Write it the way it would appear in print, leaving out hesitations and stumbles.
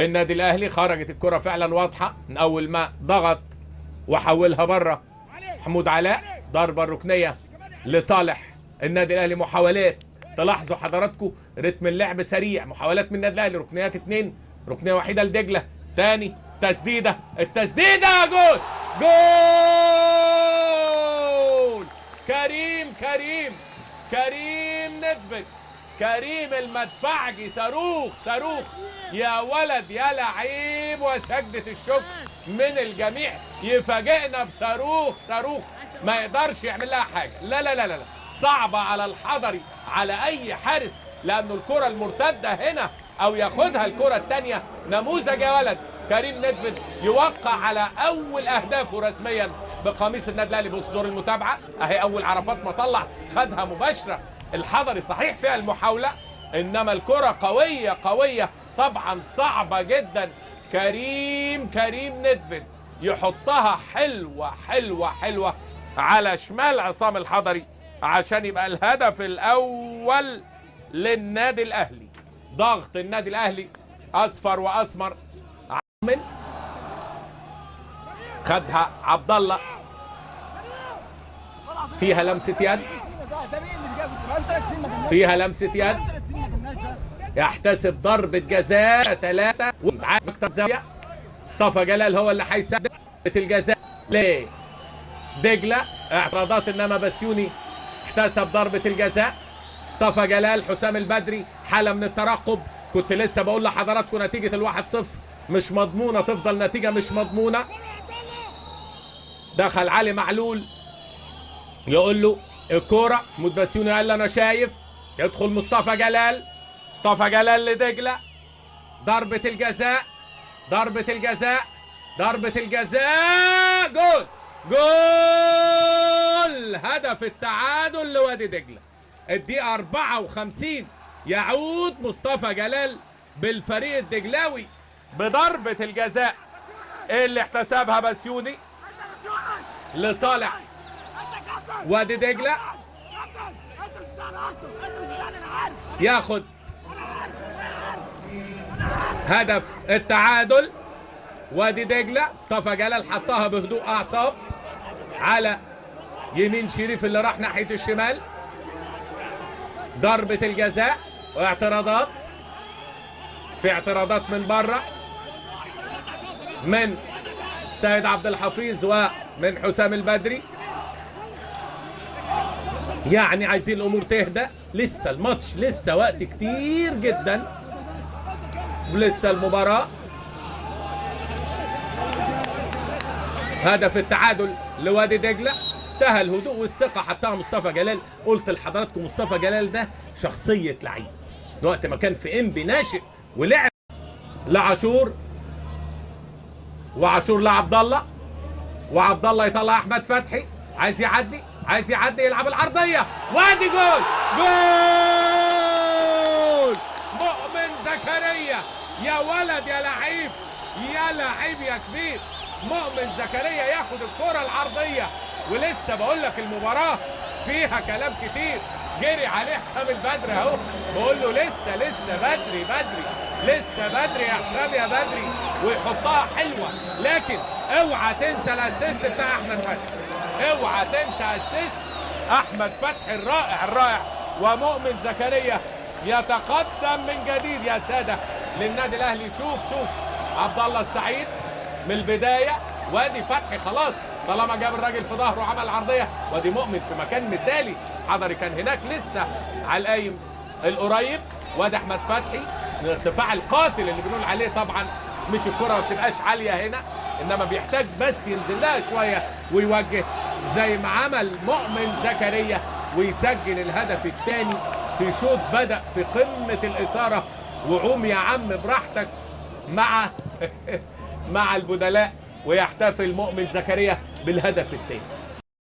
النادي الاهلي. خرجت الكره فعلا واضحة من اول ما ضغط وحولها بره محمود علاء. ضربه الركنيه لصالح النادي الاهلي. محاولات تلاحظوا حضراتكم رتم اللعب سريع، محاولات من النادي الاهلي، ركنيات 2، ركنيه وحيده لدجله، تاني تسديده، التسديده جول جول كريم كريم كريم ندفد، كريم المدفعجي، صاروخ صاروخ يا ولد يا لعيب، وسجدة الشكر من الجميع. يفاجئنا بصاروخ صاروخ ما يقدرش يعمل لها حاجة. لا لا لا لا، صعبة على الحضري، على اي حارس، لانه الكره المرتدة هنا او ياخدها الكره الثانية. نموذج يا ولد كريم ندفد يوقع على اول اهدافه رسميا بقميص النادي الاهلي. بص دور المتابعة اهي، اول عرفات ما طلع خدها مباشرة الحضري، صحيح فيها المحاولة انما الكره قوية قوية طبعا صعبة جدا. كريم كريم ندفد يحطها حلوة حلوة حلوة على شمال عصام الحضري عشان يبقى الهدف الاول للنادي الاهلي. ضغط النادي الاهلي اصفر واسمر. من خدها عبد الله، فيها لمسه يد، فيها لمسه يد، يحتسب ضربه جزاء 3 اكتر زاوية. مصطفى جلال هو اللي هيسدد الجزاء ليه دجله، اعتراضات انما بسيوني احتسب ضربه الجزاء. مصطفى جلال، حسام البدري، حاله من الترقب. كنت لسه بقول لحضراتكم نتيجة 1-0 مش مضمونه، تفضل نتيجة مش مضمونه. دخل علي معلول يقول له الكورة، محمود بسيوني قال له انا شايف. يدخل مصطفى جلال، مصطفى جلال لدجله، ضربه الجزاء، ضربه الجزاء، ضربه الجزاء، جول جول، هدف التعادل لوادي دجله. الدقيقة 54 يعود مصطفى جلال بالفريق الدجلاوي بضربه الجزاء اللي احتسبها بسيوني لصالح وادي دجله. ياخد هدف التعادل وادي دجله. مصطفى جلال حطها بهدوء اعصاب على يمين شريف اللي راح ناحية الشمال. ضربه الجزاء واعتراضات، في اعتراضات من بره من السيد عبد الحفيظ ومن حسام البدري. يعني عايزين الامور تهدى، لسه الماتش لسه وقت كتير جدا ولسه المباراة. هدف التعادل لوادي دجله. انتهى الهدوء والثقة حطها مصطفى جلال. قلت لحضراتكم مصطفى جلال ده شخصية لعيب، وقت ما كان في انبي ناشئ ولعب لعاشور، وعاشور لعبد الله، وعبد الله يطلع احمد فتحي، عايز يعدي، عايز يعدي، يلعب العرضية، وادي جول جول مؤمن زكريا. يا ولد يا لعيب، يا لعيب يا كبير. مؤمن زكريا ياخد الكره العرضية، ولسه بقول لك المباراة فيها كلام كتير. جري عليه حسام البدري اهو، بقول له لسه لسه بدري بدري، لسه بدري يا حسام يا بدري، ويحطها حلوة. لكن اوعى تنسى ال assist بتاع احمد فتحي، اوعى تنسى assist احمد فتحي الرائع الرائع. ومؤمن زكريا يتقدم من جديد يا ساده للنادي الاهلي. شوف شوف عبد الله السعيد من البداية، وادي فتحي خلاص طالما جاب الراجل في ظهره وعمل عرضية، وادي مؤمن في مكان مثالي. حضري كان هناك لسه على القايم القريب، وادي احمد فتحي من الارتفاع القاتل اللي بنقول عليه. طبعا مش الكره ما بتبقاش عالية هنا، انما بيحتاج بس ينزل لها شوية ويوجه زي ما عمل مؤمن زكريا ويسجل الهدف الثاني في شوط بدأ في قمة الاثارة. وعوم يا عم براحتك مع مع البدلاء، ويحتفل مؤمن زكريا بالهدف الثاني.